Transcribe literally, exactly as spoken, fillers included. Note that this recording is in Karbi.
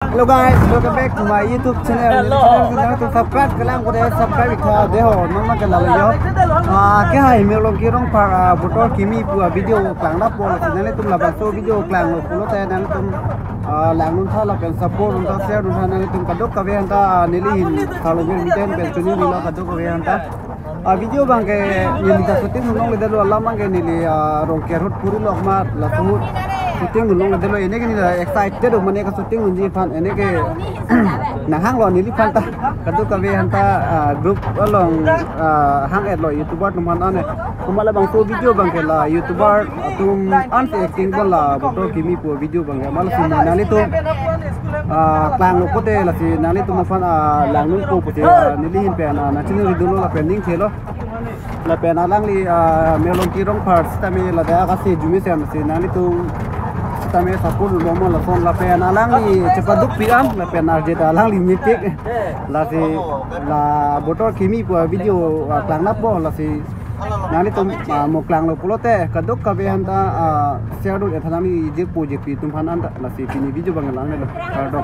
Hello guys, welcome back to my YouTube channel. Hello. Nelitum subscribe kelang ko de subscribe ikha de ho, mama ke lalo yo. Ah, ke hai Meolongki Rongphar, ah, Botor Kimi pu avideo klang lapo, lasi nanglitum labangso video klanglo pulote nanglitum, ah, lang non tha lapen support non tha, share non tha, nanglitum kadokave aphanta, ah, neli hin Kharlongbi Ringten pen choningri lo kadokave aphanta. Ah, video abangke neli ta shooting dun longledetlo, alam abangke neli, ah, Rongker ahut puri lo amat laso ahut shooting dun longledetlo, ene ke neli excited mane ka shooting dunji aphan, ene ke nanghanglo neliphan ta, kadokave aphanta, ah, group along, ah, hang-etlo YouTuber atum aphan ane. Komat labangso video abangke la YouTuber atum an acting pon la Botor Kimi pu video abangke, amat lasi nanglitum, ah, klanglo pulote lasi nanglitum aphan, ah, lang non ko pusi, ah, neli hin pen, ah, nangchiningri dunlo lapen ning thelo. Lapen alangli, ah, Meolongki Rongphar sitame ladak ase jumi sem si nanglitum sitame support lo mo lason, lapen alangli chepaduk pi am, lapen arje ta alangli mepik. Lasi la Botor Kimi pu avideo, ah, klang lapo, lasi nanglitum, ah, mo klanglo pulote kadokave aphanta, ah, share do, ethan nangli jekpo jekpi atum aphan aphanta, lasi pini video abang lang lo. Kardom.